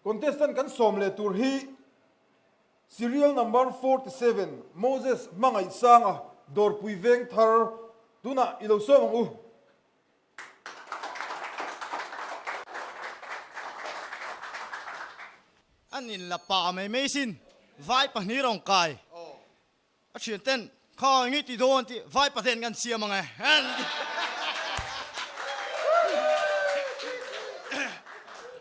Contestant kan sawm leh tur hi Serial number 47 Moses Hmangaihsanga Dawrpui Vengthar tunah i lo sawm ang u. An in la pa mai mai sin vai pahnih rawn kai a thian ten kha eng i ti dawn tih vai pahnih kan siam ang e an ti.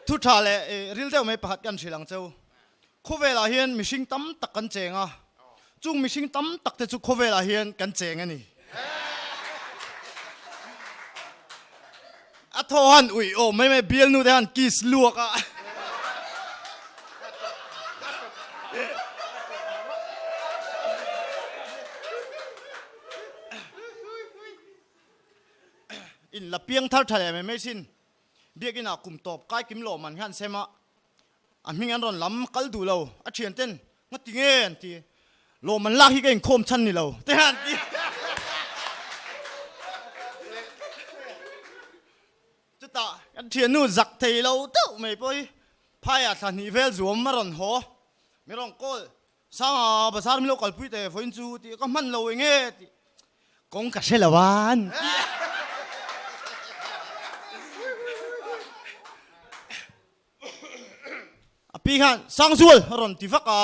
Thu tha leh ril deuh mai pakhat kan hrilh ang cheu. Khawvelah hian mihring tam tak kan cheng a, chung mihring tam tak te chu khawvelah hian kan cheng a ni. A thaw han uih awm mai mai bialnu te han kiss luak a. In la piang thar tha leh mai mai sin. Biakinn ah kum tawp kai kim lawm an hian sem a, A hming an rawn lam kal duh lo, a thian ten nga ti nge an ti, lawm an lak hi ka inkhawm chhan ni lo te hian an ti. Chutah kan thiannu zak thei lo deuh mai pawh hi phaiah thla hnih vel zuam a rawn haw, mi rawn call, Sanga bazar min lo kalpui teh vawiin chu tih ka hman lo eng nge tih kawng ka hre lo a an ti. A pi khan Sangzual a rawn ti vak a,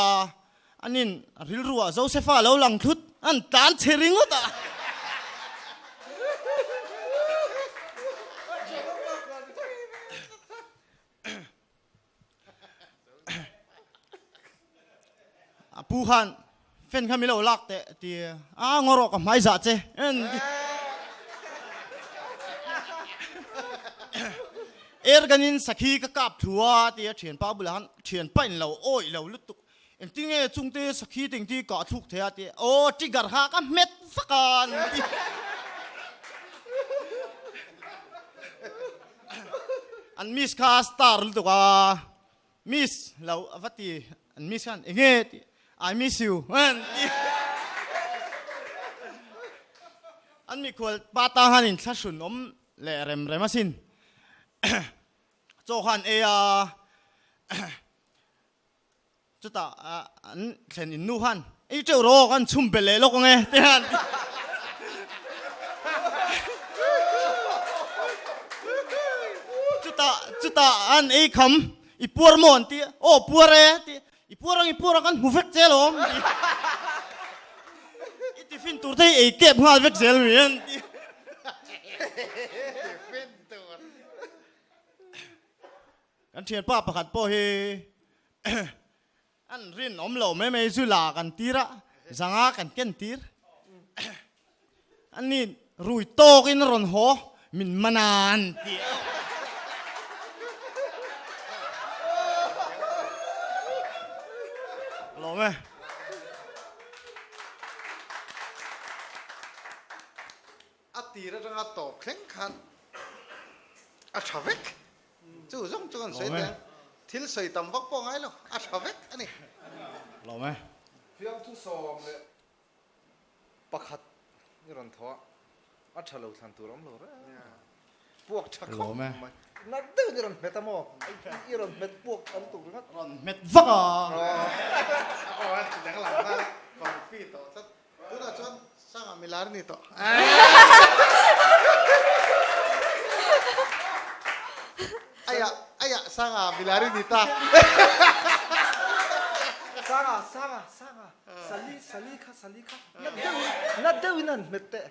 anin a rilru ah Josefa a lo lang thut, an tlan chhe ringawt a. A pu khan fan kha min lo lak teh ti a ngaw rawh ka hmai zah che en ti. Er ganin sakhi ka kap thu a ti a thianpa bulah khan thianpa in lo awih lo lutuk engtin nge chungte sakhi te engtin kah thluk thei a ti aw trigger kha ka hmet vak a an ti. An miss kha star lutuk a. Miss lo a va ti an miss khan enge ti I miss you an ti an mikhual pa ta han in thlahrun awm leh rem rem asin chaw khan ei a Chutah an thlen in nu khan ei teuh rawh kan chhum belh leh lawk ang e te hian chutah chutah an ei kham i puar maw an ti aw puar e ti i puar ang i puar ang kan hmu vek che alawm ti i tiffin tur te hi ei kep nghal vek zel mai an ti Kan thianpa pakhat pawh hi an rinawm lo mai mai zu la kan tir a, zanga kan ken tir. An ni rui tawkin a rawn haw min man a an ti a. Lawm e. A tir atanga tawp thleng khan a tha vek. Chu zawng chu kan sawi teh ang. Thil sawi tam vak pawh ngai lo, a tha vek a ni. Lawm e. Fiamthu sawm leh pakhat i rawn thaw a, a tha lo thlan tur a awm lo reng a. Puak tha khawp mai. Nat deuhin i rawn hmet a maw? I rawn hmet puak tam tuk ringawt. Rawn hmet vak a. Aw a ti danglam nghal a, confi tawh tlat. Tunah chuan Sangah milar ni tawh. Aiah, aiah, Sangah milar i ni ta. Sangah, Sangah, Sangah, Sali, Sali kha, Sali kha, na deuhin, na deuhin an hmet teh.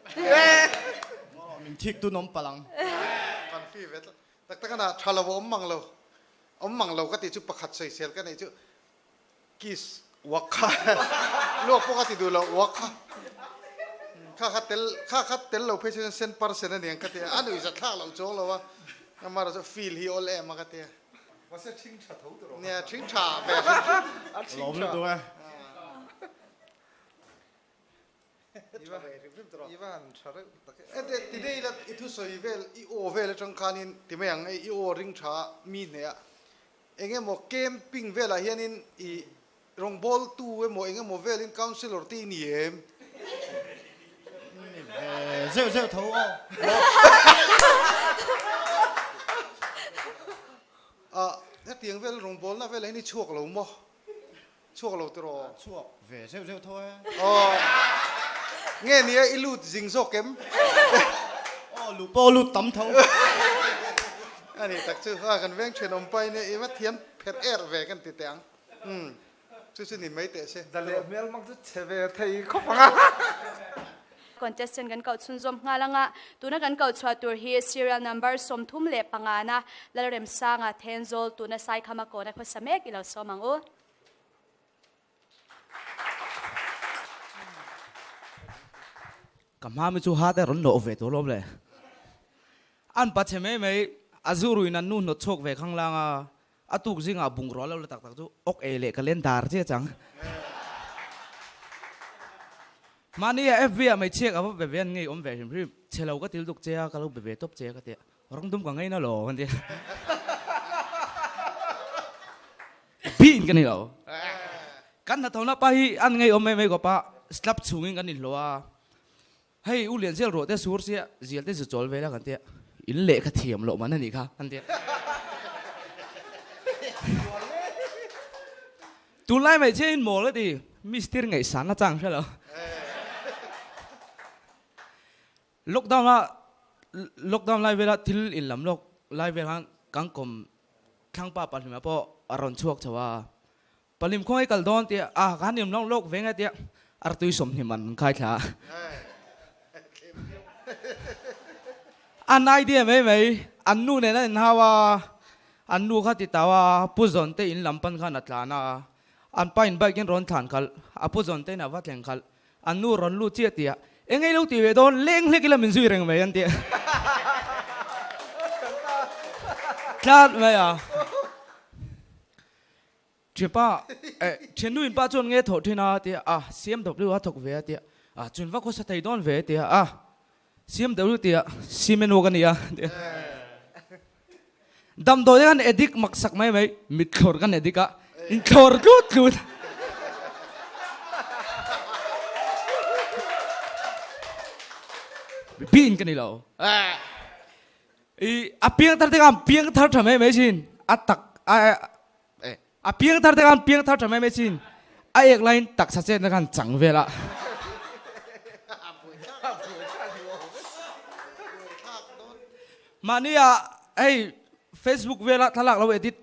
Min thik tun awm palh ang. Kan fi ve tlat. Tak tak ana tha lo a awm mang lo. Awm mang lo ka tih chu pakhat sawisel ka neih chu Kiss uak kha luak pawh ka ti duh lo uak kha kha kha tel kha kha tel lo phei chuan sen par sen a niang ka ti a a nuih za thlak loh chuang lo a amara chu feel hi awl em a ka ti a Mahse thing tha tho tur awm nia thing tha ve hrim hrim a thing tha lutuk e I va han tha reuh tak e. Ente ti dei la i thusawi vel i aw vel atang khanin ti mai ang e i aw ring tha mi hneh a Eng emaw camping velah hianin i rawngbawltu emaw eng emaw velin councillor te i ni em? Ni ve zeuh zeuh tho aw. A Hetiang vel rawngbawlna vel ah hian i chhuak lo maw? Chhuak lo tiraw? Chhuak ve zeuh zeuh tho e. Aw. Nge nia i lut zing zawk em? Aw luh pawh lut tam tho. A nih tak chu a kan veng thenawm pa in i va thiam pherh er ve kan ti teh ang. Umm chu chu ni mai teh se. Da leh hmel mang chu chhe ve thei khawp ang a. Contestant kan koh chhunzawm nghal anga tuna kan koh chhuah tur hi serial number 35 na Lalremsanga Thenzawl tuna Saikhama kawna khawsa mek i lo sawm ang u. Ka hma mi chu ha te rawn nawh ve tur lawm le. An pa chhe mai mai a zu ruin an nu hnawt chhuak ve khanglang a, a tuk zingah bungrua lo la tak tak chu awk ei leh ka len dar chiah chang. Mahni a FB ah hmeichhia ka va be ve an ngei awm ve hrim hrim, chhe lo ka til duk che a, ka lo be ve tawp che a ka ti a, rawng dum ka ngei na lo an ti a. Biin ka ni lo. Kan hnathawhna pa hi an ngei awm mai mai kawp a, slab chhungin kan inhlawh a, hei u lian zel ruah te sur sia zial te zu chawl vel a kan ti a, in lehkha thiam loh man a nih kha an ti a. Tunlai mai chiah in mawl a ti, mistir ngaihsan a chang hre lo. Lockdown a lockdown lai vela thil in lam lawk lai vel khan kan kawm thlangpa pahlima pawh a rawn chhuak chho a, Pahlim khawngaih kal dawn tia a kan in lawk lawk ve nge tia artui sawmhnih man an khai thla a. An idea mai mai an nu nen an inhau a, an nu kha ti tau a Pu Zawn te in lam pan khan a tlan a, an pa in bike in rawn thlan khalh a Pu Zawn te in a va thleng khalh An nu rawn lut chiah tih ah, Eng ei lo tih ve dawn, leng hlek ila min zui reng mai an ti. Tlat mai a. Thianpa, eh, thiannu in pa chuan nge thawh thin a tia, a, CMW a thawk ve a tia, a, chun va khawsa thei dawn ve tia, a, CMW tia, cement work a nia tia. Damdawi khan addict mak sak mai mai, mithlawr kan addict a, inthlawr tlut tlut. Bin ka ni lo. I a piang thar te khan piang thar tha mai mai sin, a tak a a piang thar te khan piang thar tha mai mai sin, a ek laiin taksa chetna khan chang vel a. Mahni ah hei Facebook vela thlalak lo edit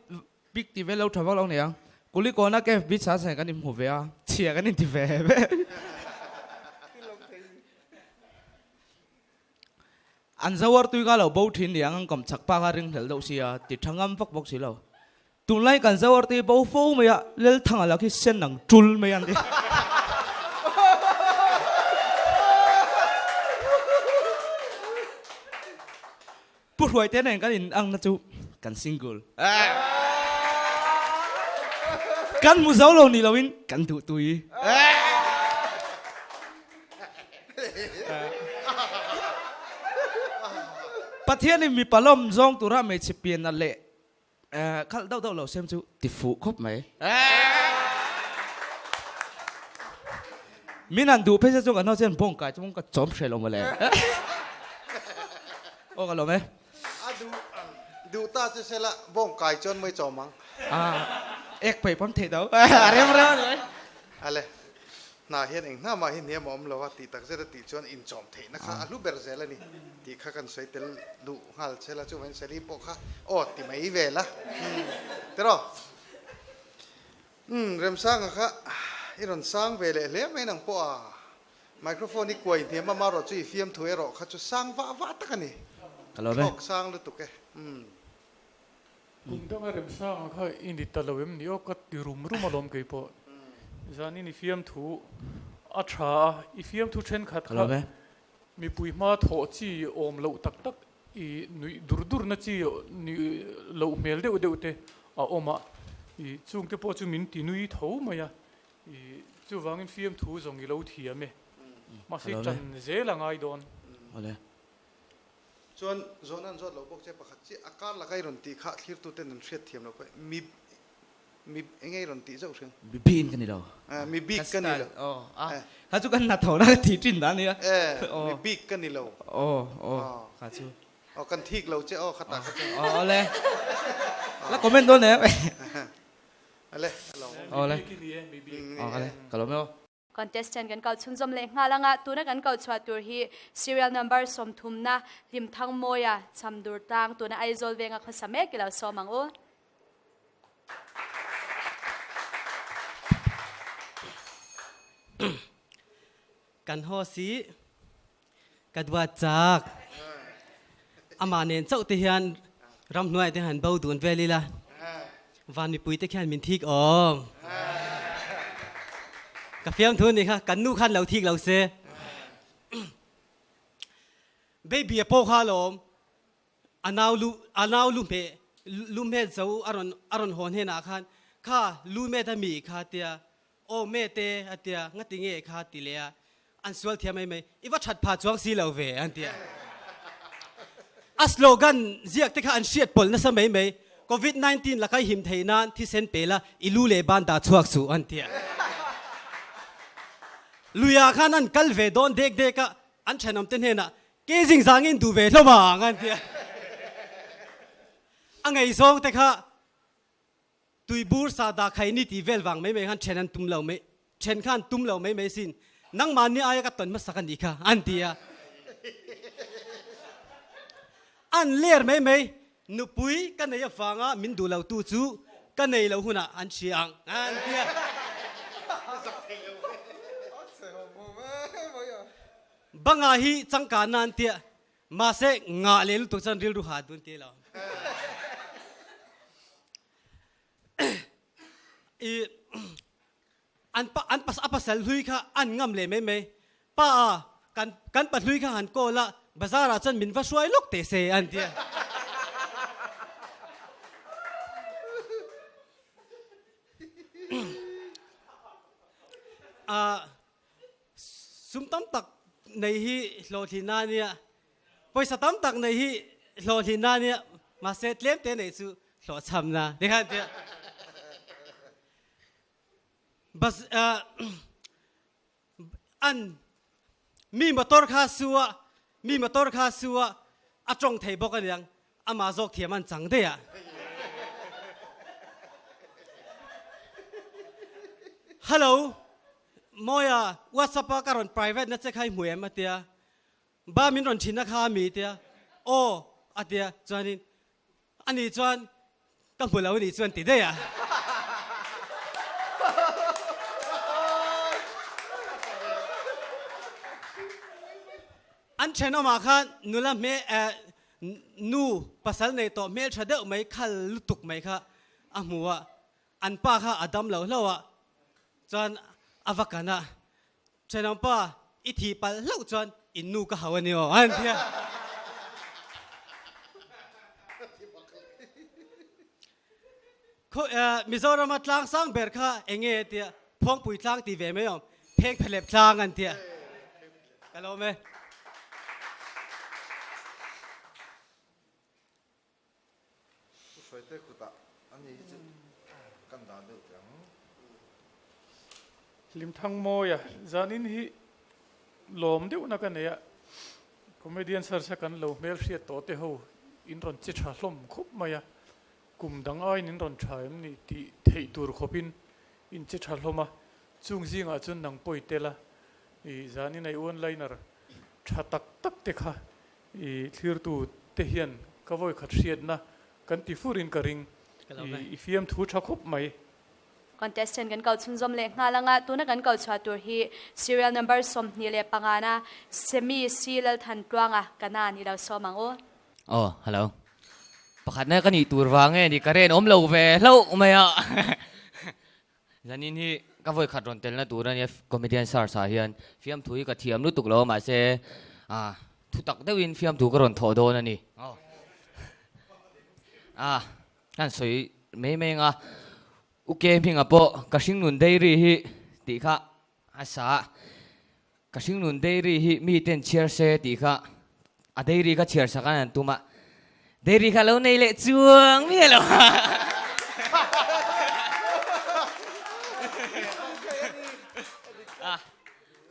pic tih vel lo tha vak lo nia. Kulikawna cave beach ah chuan kan inhmu ve a, chhia kan inti ve ve. An zoar tui kha lo bo thin niang an kawm chak pa kha ringhlel deuh sia ti tha ngam vak bawk si lo. Tunlai kan zoar tui bo fo mai a, Lelthanga lak hi sen ang tul mai an ti. Pu Hruaite nen kan in ang na chu kan single. Kan hmu zo lo ni loin kan duh tui. Pathian in mipa lawm zawng tura hmeichhe pian a leh khalh deuh deuh lo sem chu ti fuh khawp mai. Min han duh phei se chu kan ho chuan bawng kai chu ka chawm hreh lo mawle. Aw ka lawm e. A duh duh ta chu sela bawng kai chuan mai chawm ang. A ek peih pawn theih do. A rem rem a ni mai. Ale hna hian eng hna mah hi hniam a awm lo a tih tak zet a tih chuan inchawm theihna kha a hlu ber zel a ni tih kha kan sawi tel duh nghal chela chuvangin Sally pawh kha aw ti mai vel a tiraw umm Remsanga kha i rawn sang ve leh hle mai nang pawh a microphone i kuai hniam a marawh chu i fiamthu erawh kha chu sang vah vah tak a ni Ka lo ve. thlawk sang lutuk e umm. Kum danga Remsanga kha i ni ta lo em ni aw ka ti rum rum alawm kei pawh. Zanin i fiamthu a tha a, i fiamthu thenkhat kha mipui hma thawh chi awm loh tak tak i nuih dur dur na chi nuih loh hmel deuh deuh te a awm a, i chungte pawh chu min ti nui tho mai a, i chuvangin fiamthu zawng i lo thiam e. Mahse i tan zel a ngai dawn. Chuan zawhna an zawt loh bawk che pakhat chiah a kar laka i rawn tih kha thlirtuten an hriat thiam loh pawh mi mi enge i rawn tih zauh hriang? Mi bik ka ni lo. Mi bik ka ni lo. Aw a kha chu kan hnathawhna ka tih thin dan ania. Mi bik ka ni lo. Aw aw kha chu. Aw kan thik lo che aw khatah kha chuan. Aw awle. La comment dawn em? Ale, a lawm awm. Awle. Awle, ka lawm e aw. Contestant kan kal chhunzawm leh nghal anga tuna kan kal chhuah tur hi serial number sawmthumna Hlimthangmawia Chamdur tlang tuna Aizawl venga khawsa mek i lo sawm ang u. Kan haw si ka duat chak. Amah nen chauh te hian ramhnuai te han bo dun vel ila van mipui te khian min thik awm. Ka fiamthu ni kha kan nu khan lo thik lo se. Baby a pawh kha alawm a nau lu a nau lu hmeh lu hmet zo a rawn a rawn hawn hnenah khan kha lu met a mi kha tia Aw me te a tia, ngati nge kha ti leh a, an sual thiam mai mai, i va that pha chuang si lo ve an ti a. A slogan ziak te kha an hriat pawlh nasa mai mai, Covid 19 laka i him thei nan thisen pe la, i lu leh ban dah chhuak suh an ti a. Luiah khan an kal ve dawn dek dek a, an thenawm te hnenah, Ke zing zangin duh ve hlawm ang an ti a. A ngaihzawng te kha Tuibur sa dah khai ni tih vel vang mai mai khan then an tum lo mai, then kha an tum lo mai mai sin, nangmahni aia ka tawn hmasak a nih kha an ti a. An ler mai mai, nupui ka nei avanga min duh lo tu chu ka nei lo hunah an hria ang an ti a. Banga hi changkanna an tia, Mahse, ngah leh lutuk chuan rilru ha dun ti lo. I an pa an pas a pasal hlui kha an ngam leh mai mai. Pa a kan kan pa hlui kha han call a, bazar ah chuan min va hruai lawk teh se an ti a. A Sum tam tak nei hi hlawhtlin a nia, pawisa tam tak nei hi hlawhtlin a nia, mahse tlem te neih chu hlawhchhamna ti khan tia. Bas an mi motor kha su a, mi motor kha su a, a tawng thei bawk aniang, amah zawk thiam an chang daih a. Hello, Mawia, WhatsApp a ka rawn private na che kha i hmu em? a tia. Ba min rawn thin na kha a mi? tia. Aw, a tia. Chuanin, ani chuan ka hmu lo anih chuan ti daih a. An thenawmah khan nula hme eh nu pasal nei tawh hmeltha deuh mai khal lutuk mai kha a hmu a, an pa kha a dam lo hlauh a, chuan a va kan a, thenawm pa i thih palh hlauh chuan in nu ka hau a ni aw an ti a. Mizorama tlang sang ber kha eng nge tia Phuangpui tlang ti ve mai awm, Phengphelep tlang an tia. Ka lawm e. Pu Hruaite kutah a ni hi chu kan dah deuh teh ang. Hlimthangmawia zanin hi lawm deuhna ka nei a, comedian search a kan lo hmelhriat tawh te ho in rawn che tha hlawm khawp mai a, kum dang aiin in rawn tha em ni tih theih tur khawpin in che tha hlawm a, chung zingah chuan nang pawi tel a, i zanin a i one liner tha tak tak te kha i thlirtu te hian ka vawikhat hriatna kan ti furin ka ring, i fiamthu tha khawp mai. Contestant kan kal chhunzawm leh nghal anga tuna kan kal chhuah tur hi serial number 25 na Semi C Lalthantluanga Kanan i lo sawm ang u. Aw, hello. Pakhatna ka nih tur vang nge ni ka ren awm lo ve hlauh mai a. Zanin hi ka vawi khat rawn telna tur a nia comedian search ah hian fiamthu hi ka thiam lutuk lo a mahse ah thu tak deuhin fiamthu ka rawn thawh dawn a ni. Aw. Ah. Kan sawi mai mai anga U Ke hminga pawh ka hringnun dairy hi tih kha a sa a, ka hringnun dairy hi mi ten chhiar se tih kha a dairy kha chhiar sak an han tum a, dairy kha lo nei leh chuang miah lo a.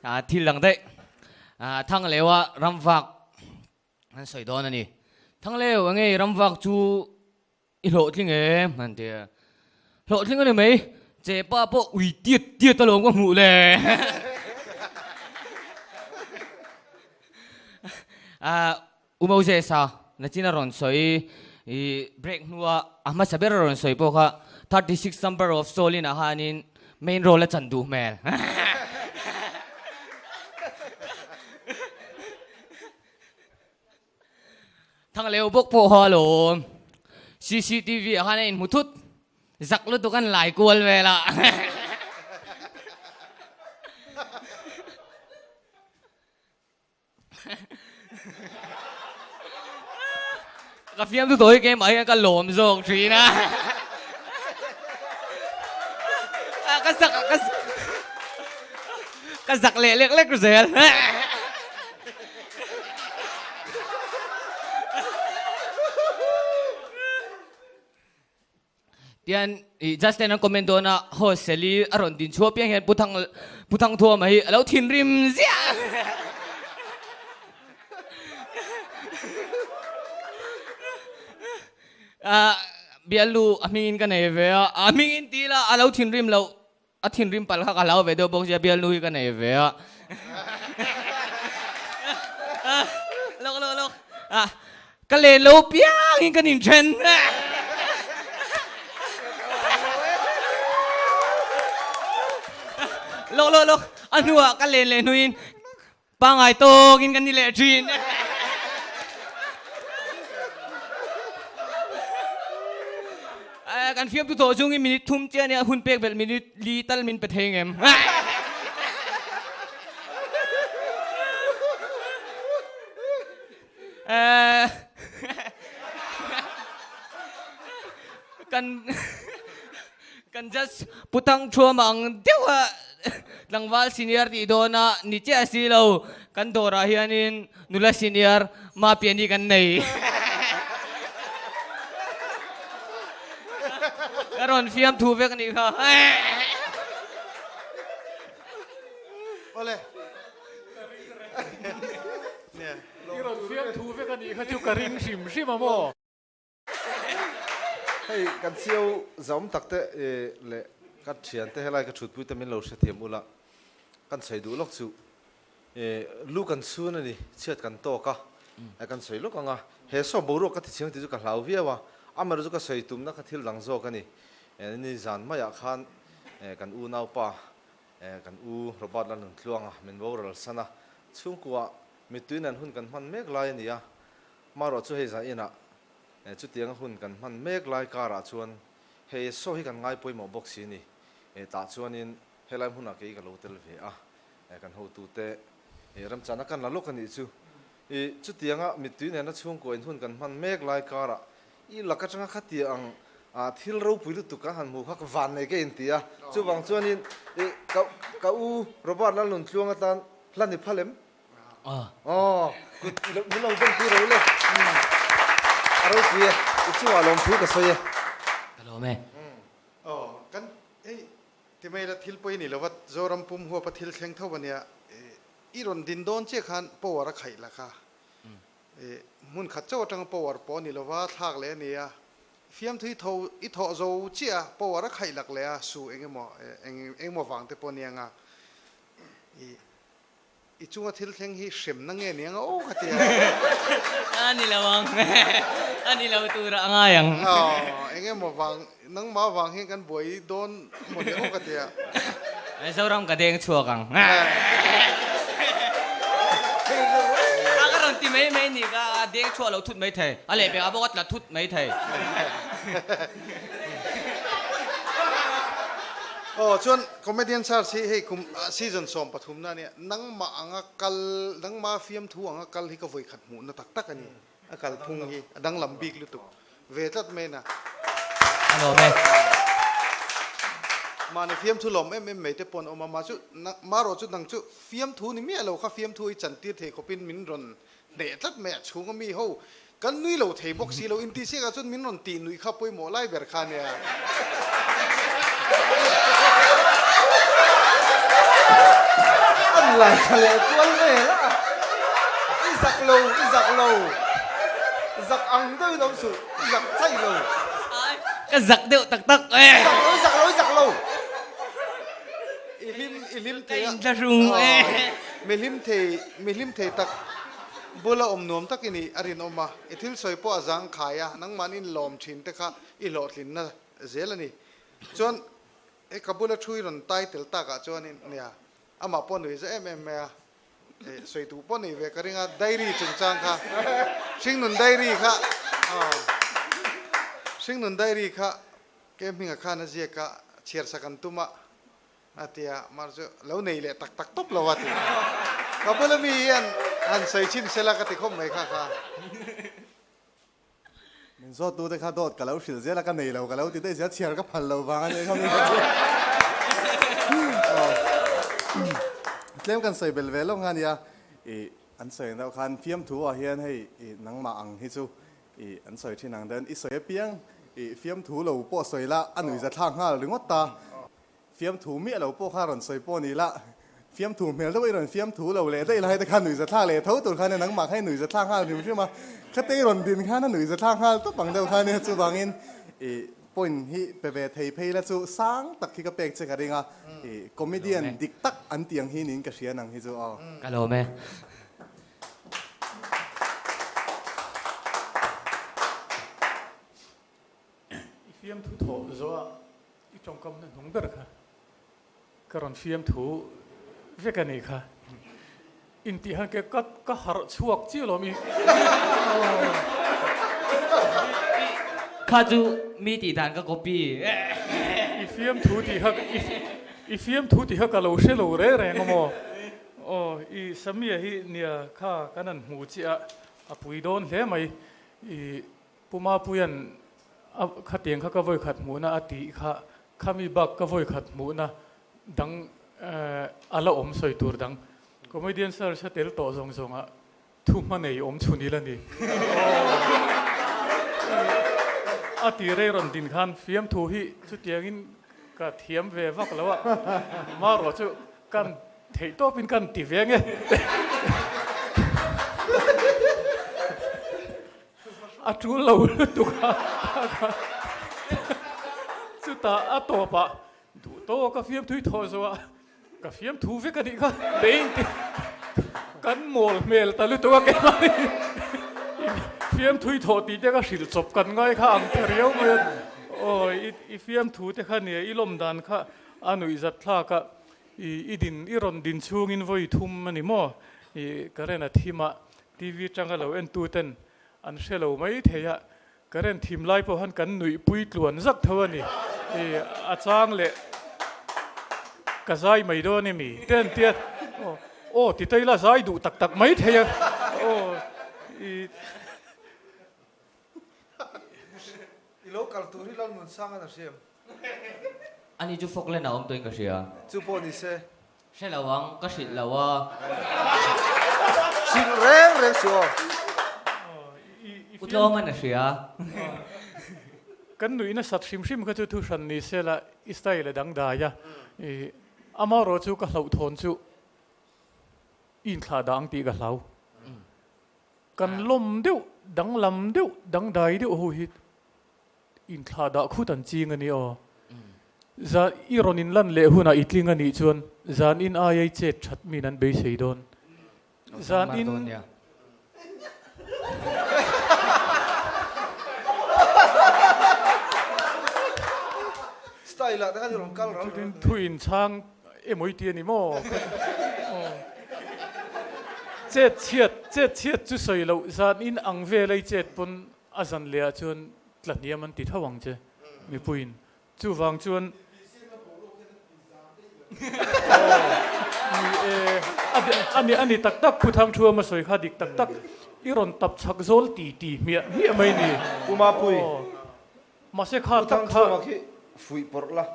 A thil dang daih Thangleuha ramvak an sawi dawn a ni. Thangleu enge ramvak chu. I hlawhtling em? An ti a. Hlawhtling a ni mai, che pa pawh ui tiat tiat alawm ka hmuh le. U Moses a nachin a rawn sawi i break hnua a hmasa ber a rawn sawi pawh kha 36 number of soul in ah khanin main role a chan duh hmel. Thangleu bawk pawh kha alawm. CCTV ah khan a inhmu thut. Zak lutuk an lai kual vel a. Ka fiamtu tawh hi keimah hian ka lawm zawk thin a. Ka zak ka zak leh lek lek zel. Tian i Justin an comment dawn a host Sally a rawn din chhuah piang hian Pu Thang Pu Thangthuama hi a lo thinrim ziah. Ah bialnu a hmingin ka nei ve a, a hmingin ti ila a lo thinrim loh A thinrim palh kha ka hlau ve deuh bawk sia bialnu hi ka nei ve a. Lawk lawk lawk. Ah ka len lo piang in kan inthen. Lawk lawk lawk. A hnuah ka len leh hnuin Pangai tawkin kan ni leh thin. Kan fiamtu tawh chungin minute thum chiah nia hun pek belh minute li tal min pe thei ngem. Kan Kan just Putang Thuam ang deuh a tlangval senior tih dawn a ni chiah si lo, kan dawrah hianin nula senior Mapiani kan nei. Ka rawn fiam thu vek a nih kha. Awle. I rawn fiam thu vek a nih kha chu ka ring hrim hrim a maw? Hei kan chiau zaum tak te leh ka thian te helai ka thutpui te min lo hrethiam ula kan sawi duh lawk chu lu kan chhun a ni chhiat kan tawk a kan sawi lawk ang a he saw boruak ka ti chhiang tih chu ka hlau viau a amaherawh chu ka sawi tumna kha thil dang zawk a ni ni zan maiah khan kan unaupa kan u Robert Lalnuntluanga min boral san a chhungkua mittui nen hun kan hman mek lai a ni a Marawh chu hei zan inah chutianga hun kan hman mek lai karah chuan hei saw hi kan ngai pawimawh bawk si ni. Tah chuanin helai hmunah kei ka lo tel ve a, kan hotute remchana kan la lawk a nih chu. Chutianga mittui nena chhungkua in hun kan hman mek lai karah i lak atanga khatia ang thil ropui lutuk kan han hmu kha ka van nei ka inti a. Chuvang chuanin ka u Robert Lalnuntluang atan hla ni phal em? Aw, kut i lo min lo bawm pui ro le. A ropui e, i chungah lawmthu ka sawi e. Ka lawm e. Aw, kan hei ti mai la thil pawi ni lova Zoram pum huapa thil thleng tho ania i rawn din dawn chiah khan power a khaih la kha. Hmun khat chauh atanga power pawh a ni lova thlak leh a ni a, fiamthu i tho i thawh zo chiah a power a khaih lak leh a su eng emaw eng engemaw vang te pawh a nia nga i I chunga thil thleng hi hremna nge ni anga aw ka ti a. A ni lo ang, a ni lo turah a ngai ang. Aw, eng emaw vang, nangmah vang hian kan buai dawn maw ni aw ka ti a. Zoram ka deng chhuak ang. A ka rawn ti mai mai ni ka, a deng chhuak lo thut mai thei, a lehpekah pawh ka tla thut mai thei. Aw chuan Comedian Search hi hei kum season 13 na ania, nangmah anga kal, nangmah fiamthu anga kal hi ka vawikhat hmuhna tak tak a ni, a kalphung hi a danglam bik lutuk ve tlat mai na. A lawm e. Mahni fiamthu lawm em em mai te pawh an awm a, mah chu marawh chu nang chu fiamthu ni miah lo kha fiamthu i chantir thei khawpin min rawn Hneh tlat mai a chhung a mi ho kan nui lo thei bawk si lo inti siak ah chuan min rawn tih nuih kha pawimawh lai ber kha nia. An lai tha leh kual vel a, i zak lo i zak lo, zak ang deuhin awm suh, i zak chaih lo. Ka zak deuh tak tak e. Zak lo, zak lo, zak lo. I hlim, i hlim thei a. Ka inthlahrung e. Mi hlim thei, mi hlim thei tak bula awm nuam tak i nih a rinawm a. I thil sawi pawh a zang khai a, nangmahni inlawm thin te kha i hlawhtlinna zel a ni. Chuan he ka bula thu i rawn tai tel takah chuanin nia, amah pawh nui za em em mai a, sawi duh pawh nei ve ka ring a, diary chungchang kha, hringnun diary kha, hringnun diary kha ke hminga khan a ziak a, chhiar sak an tum a, a ti a, mar chu lo nei leh tak tak tawp lo a ti. Ka bula mi hian han sawi chhin sela ka ti khawp mai kha kha. Min zawt tu te kha dawt ka lo hrilh zel a, ka nei lo ka lo ti daih zel, chhiar ka phal lo vang a nih kha mi kha chu. Tlem kan sawi bel ve lawk nga nia, ih an sawi ang deuh khan fiamthu ah hian hei ih nangmah ang hi chu ih an sawi thin ang dawn, i sawi apiang ih fiamthu lo pawh sawi la a nuihza thlak nghal ringawt ta. Fiamthu miah lo pawh kha rawn sawi pawh ni la, fiamthu hmel deuh i rawn fiamthu lo leh daih lai te khan nuihza thlak leh tho tur khan e nangmah kha i nuihza thlak nghal hrim hrim a, khate i rawn din khan a nuihza thlak nghal tawp ang deuh khan e chuvangin i point hi pe ve thei phei la chu sang tak hi ka pek che ka ring a, i comedian dik tak an tih ang hi niin ka hria nang hi chu aw. Ka lawm e. I fiamthu thawh zawh a i tawngkam na hnung ber kha ka rawn fiamthu vek a nih kha. Intih han ke ka ka harh chhuak chiah lo mi. Kha chu mi tih dan ka copy. I fiamthu tih kha i fiamthu tih kha ka lo hre lo reng reng a maw. Aw i Samia hi nia kha kan han hmu chiah a, a pui dawn hle mai. I Pu Mapuia'n a khatiang kha ka vawikhat hmuhna a tih kha khami bak ka vawikhat hmuhna dang a la awm sawi tur dang. Comedian search a tel tawh zawng zawngah thu hma nei awm chhun ila ni. A ti rei rawn din khan fiamthu hi chutiangin ka thiam ve vak lo a, marawh chu kan Theih tawpin kan ti ve nge. A tul lo lutuk a, chutah a tawpah duh tawk ka fiamthui thawh zo a, ka fiamthu vek a nih kha tein ti kan mawl hmel ta lutuk a keimahni fiamthui thawh tih te ka hrilh chawp kan ngai kha ang ta riau mai a, aw i fiamthu te kha nia i lawm dan kha a nuihzat thlak a. I i din i rawn din chhungin vawi thum a ni maw? I current a thim a, TV atanga lo en tu ten an hre lo mai thei a, current thim lai pawh khan kan nuih pui tluan zak tho a ni. I a chang leh ka zai mai dawn emi? Te an tia, aw aw ti ta ila zai duh tak tak mai thei a, aw i. I lo kal tur hi Lalnunsang an a hriam. Ani chu Falkland a awm tawhin ka hria. Chu pawh ni se. Hre lo ang, ka hrilh lo a. Hrilh reng reng suh aw. U Tlawman a hria. Kan nuih nasat hrim hrim kha chu thu hran ni se la, i style a dangdai a. Amaherawh chu ka hlauhthawn chu i inthlah dah ang tih ka hlau. Kan lawm deuh, danglam deuh, dangdai deuh ho hi Inthlah dah khut an ching a ni aw. Zan i rawn inlan leh hunah i tling a nih chuan zan in aia i chet that min an beisei dawn. Zan in. Style ah te khan i rawn kal ral ral. Thu inchhang emaw i ti a ni maw? Chet chhiat, chet chhiat chu sawi loh zan in ang vel a i chet pawn A zan leh ah chuan tla hniam an ti tho ang che mipuiin. Chuvang chuan Ni e, a ni a ni tak tak Phuthang thu a sawi kha dik tak tak i rawn tap chhak zawl ti ti hmiah hmiah mai ni. Pu Mapui. Mahse kha tak kha. Phuthang thu khi fuih pawrh la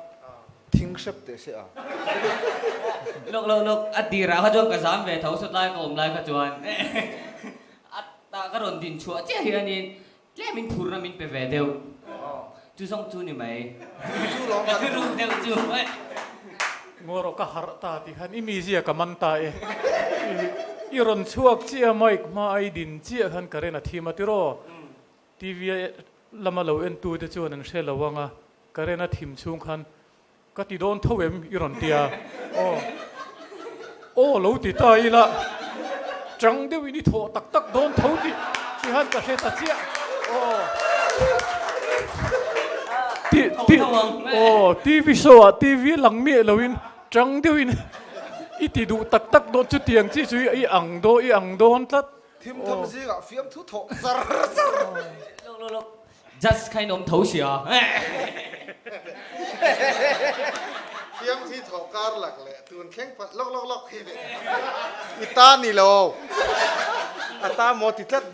thing hrep teh se a. Lawk lawk lawk a tirah kha chuan ka zam ve tho sawtlai ka awm lai kha chuan. A tah ka rawn din chhuah chiah hianin tlemin phurna min pe ve deuh. Chu zawng chu ni mai. Ka thu ruk deuh chu. Ngaw ka harh ta tih khan i mizia ka man ta e. I rawn chhuak chiah a mic hma a i din chiah khan current a thim a tiraw? TV a. lama lo entute chuan an hre lo ang a, current a thim chhung khan Ka ti dawn tho em i rawn tia? Aw. Aw lo ti ta ila chang deuhin i thawh tak tak dawn tho tih ti han ka hre ta chiah. Aw. Ti ti aw TV show ah TV lang miah loin chang deuhin i ti duh tak tak dawn chutiang chi chu i ang dawn i ang dawn tlat. Thim tham zingah fiamthu thawh zar zar. Lawk lawk lawk. Judge kha in awm tho sia. Fiamthi thawh kar lak leh tun thleng pah lawk lawk lawk hi leh i ta ni lo. A ta maw ti tlat.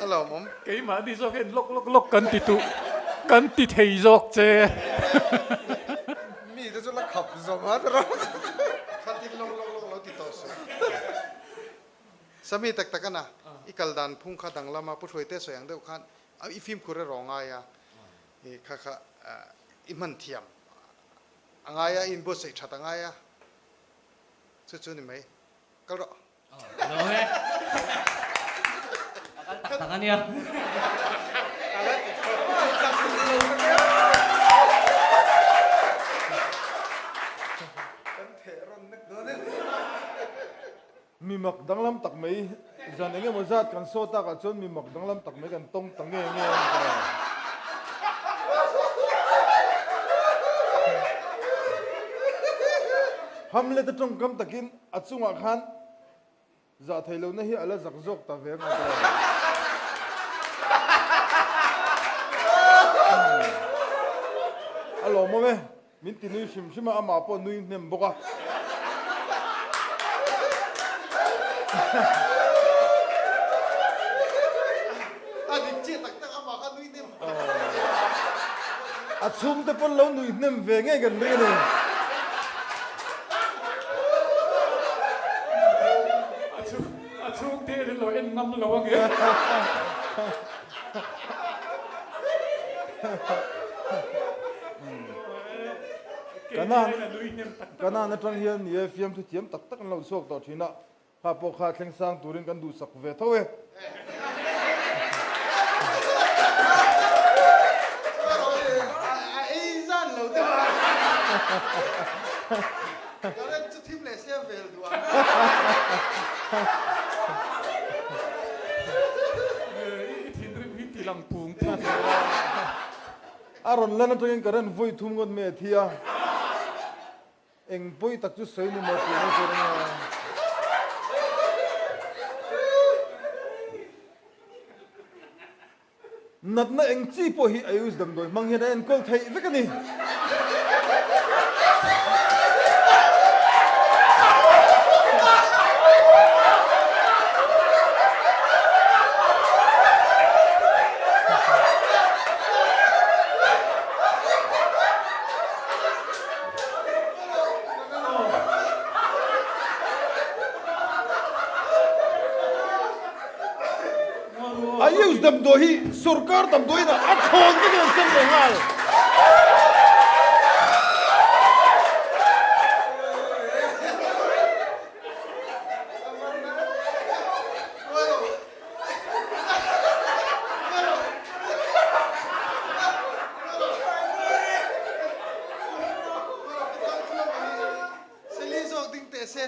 A lawmawm. Keimahni zawk hian lawk lawk lawk kan ti tuh kan ti thei zawk che. Mi te chu la khap zawm a tiraw. Khatin lawk lawk lawk lo ti tawh suh. Sami tak tak ana, i kal dan phung kha danglam a, Pu Hruaite sawi ang deuh khan i fimkhur erawh a ngai a, i kha kha i hman thiam a ngai a, i inbuatsaih that a ngai a, chu chu ni mai. Kal rawh. Lo e. A kal tak tak ania. Kan theh rawn nek dawn e. Mi mak danglam tak mai, zan eng emaw zat kan saw takah chuan mi mak danglam tak mai kan tawng ta nge nge a ni ta. Hamlet a tawngkam takin a chungah khan zah theih lohna hi a la zak zawk ta ve ang a ti. A lawmawm e. Min ti nui hrim hrim a, amah pawh nui hnem bawk a. A dik chiah tak tak amah kha nui hnem tak. A chhungte pawn lo nui hnem ve ngei kan ring a ni. A chhungte an lo en ngam lo ange. Kanan atang hian ni e fiamthu thiam tak tak an lo chhuak tawh thin a, kha pawh kha thleng sang turin kan duhsak ve tho e. A ei zan lo deuh a, current chu thim leh sia vel duh ang. I thinrim hi ti lang pung pung lo a. A rawn lan atangin current vawi thum ngawt mai a thi a, eng pawi tak chu sawi ni maw tih mai tur a nia. Natna eng chi pawh hi Ayush damdawi hmang hian a enkawl theih vek a ni. Ayush damdawi hi sorkar damdawiin a thawn vek in an sem leh nghal. Seli zawk ding teh se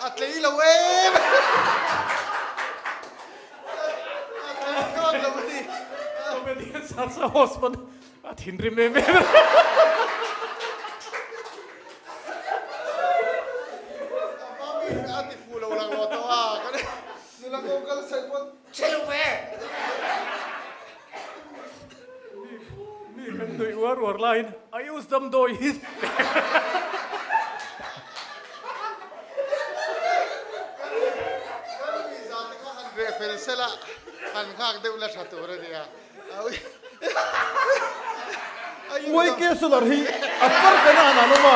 a tlei lo em a tlei thlawt lo a ni. Comedian Sarsa host pawn a thinrim em em. A mami a ti fuh lo lang lo tawh a. Nula ko kal saih pawn che lo ve. Mi kan nuih uar uar laiin a use damdawi hi. Kan mi zah te kha han reh fel sel a, han nghak deuh la tha tur a nia. YK Solar hi a par ka nan an awm a.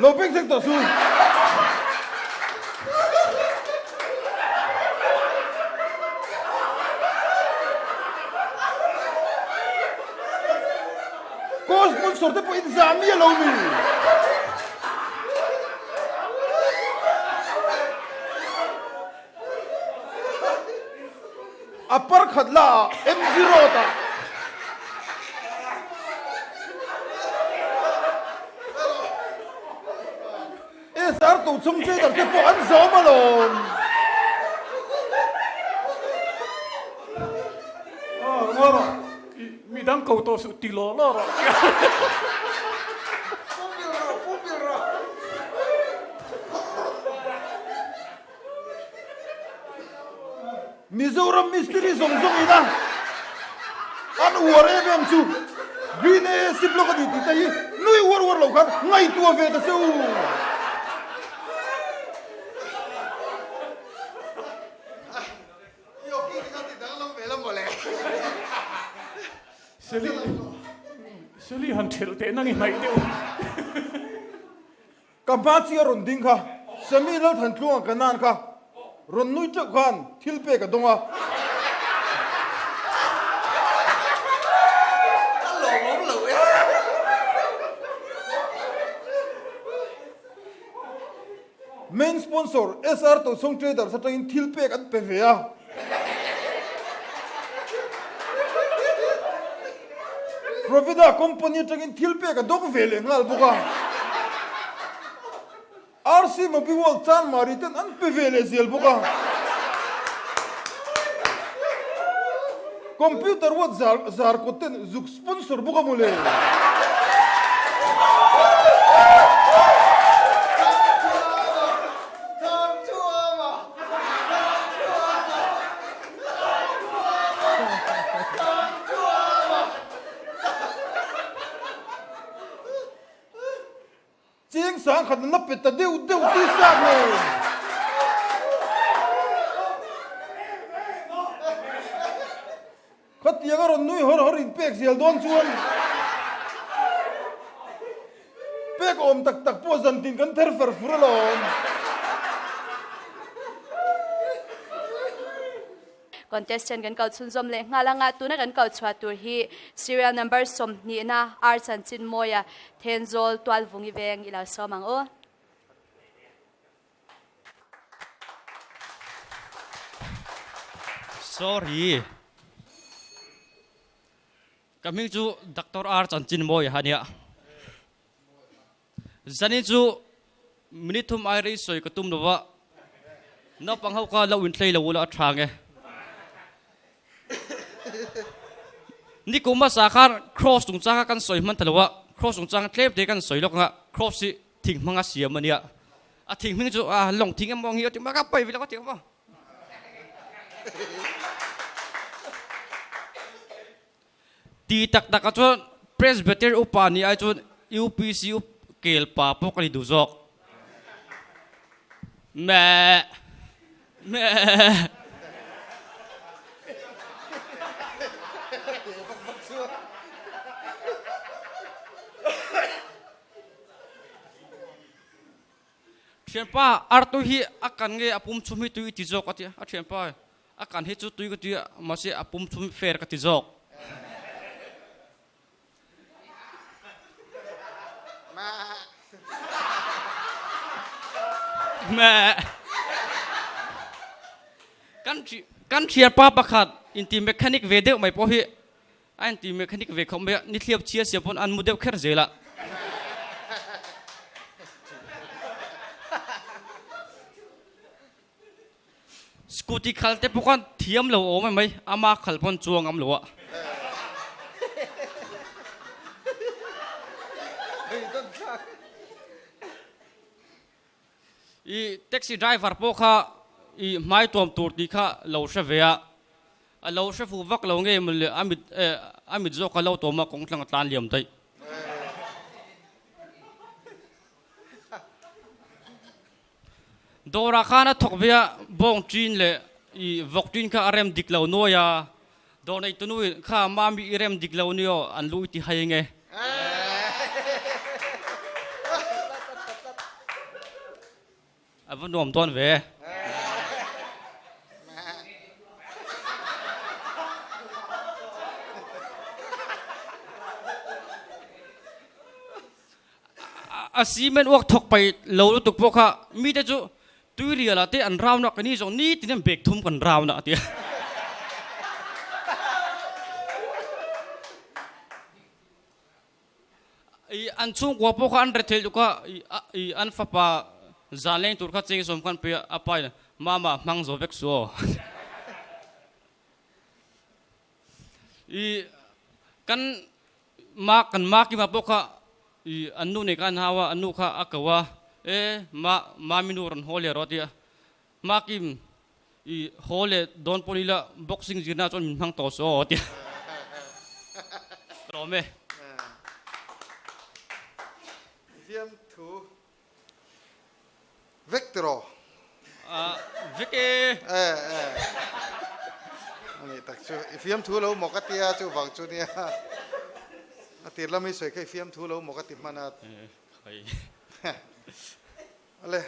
Lo beng sek tawh su. Co-sponsor te pawh in zah miah lo mi. A par khat la ah MG Road ah. SR Tochhawng Trader te pawh an zawm alawm. Midang ko tawh suh ti law law rawh. Pumbil rawh, pumbil rawh. Mizoram mistiri zawng zawng ina an uar em em chu Green AAC block a ni tih te hi nui uar uar lo khan ngaihtuah ve ta che u. Seli Seli han thelh teh nang i hnaih deuh. Ka hma chi a rawn ding kha, Sammy Lalthantluanga ka nan kha rawn nui teuh khan thil pek a dawng a. Ka lawmawm lo e. Main sponsor SR Tochhawng Traders atangin thil pek an pe ve a. Provida company atangin thil pek a dawng ve leh nghal bawk a. RC Mobiworld Chanmari ten an pe ve leh zel bawk a. Computer World Zarkawt ten zuk sponsor bawk a mawle. Cheng sang khat na pe ta deuh deuh tih sak nen. Khatiang a rawn nui hawr hawr in pek zel dawn chuan pek awm tak tak pawh zantin kan ther fer fur alawm. Contestant kan kal chhunzawm leh nghal anga tuna kan kal chhuah tur hi serial number 20 na R Chanchinmawia Thenzawl Tualvungi veng i lo sawm ang u. Sorry. Ka hming chu Doctor R Chanchinmawia a nia. Zanin chu minute thum ai rei sawi ka tum lova, naupang ho kha lo intlei lo ula a tha nge. Nikum hmasa khan cross chungchang kha kan sawi hman ta lo a, cross chungchang tlem te kan sawi lawk anga cross hi thing hmanga siam a nia. A thing hming chu a lawng thing emaw ang hi a ti mai a, ka pawi ve lo a ti ang maw. Ti tak tak ah chuan Presbyter upa nih ai chuan UPC up kel pa pawh ka ni duh zawk. Meh. Meh. Thianpa, artui hi a kan nge a pum chhum hi tui i ti zawk a ti a. A thianpa, a kan hi chu tui ka ti a, mahse a pum chhum hi fair ka ti zawk. Meh. Kan kan thianpa pakhat inti mechanic ve deuh mai pawh hi A inti mechanic ve khawp mai a, ni thliap chhia sia pawn an mu deuh kher zel a. Scooty khal te pawh khan thiam lo awm em mai, ama khal pawn chuang am lo a. I taxi driver pawh kha i hmai tuam tur tih kha lo hre ve a, a lo hre fuh vak lo nge mawle a mit eh a mit zawk kha lo tuam a kawng tlang a tlan liam daih. Dawrah khan a thawk ve a, bawng ṭin leh i vawk ṭin kha a rem dik lo nuai a, dawr neitunu kha mami i rem dik lo nia an lu i ti hai nge. A va nuam dawn ve. A cement uak thawk pai lo lutuk pawh kha mite chu tuirial ah te an round a, keini zawng nitin hian bag thum kan round a a ti a. An chhungkua pawh kha an rethei lutuk a, i an fapa zan leng tur kha cheng sawm khan pui a, a pa in Mama hmang zo vek su aw. I kan ma kan ma kima pawh kha i an nu nei kha an hau a, an nu kha a ko a, e ma mami nu rawn haw leh rawh a ti a, ma kim i haw leh dawn pawh ni ila boxing zirna chuan min hmang tawh su aw a ti a, ka lawm e. Fiamthu Vek tiraw? Vek e. E e. Ani tak chu i fiamthu lo maw ka tia chu vang chu nia. A tir lam hi sawi kha i fiamthu lo maw ka ti hman a. Khai. Ale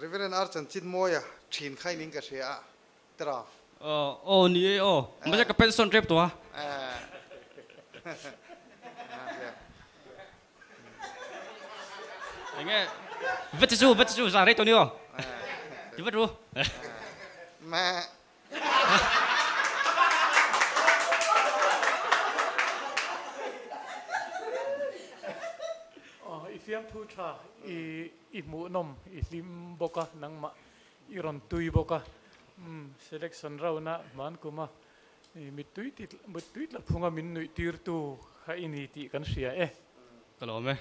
Reverend R Chanchinmawia thin kha in ka hria a tiraw? Aw ni e aw. Mahse ka pension tep tawh a. Enge vet chu vet chu za rei tawh ni aw. Ti vet ru. Meh. I fiamthu tha i i hmuhnawm i hlim bawk a nangmah i rawn tui bawk a selection round a hman kum a I mittui ti mittui tla phunga min nuih tirtu kha i ni tih kan hria e. Ka lawm e.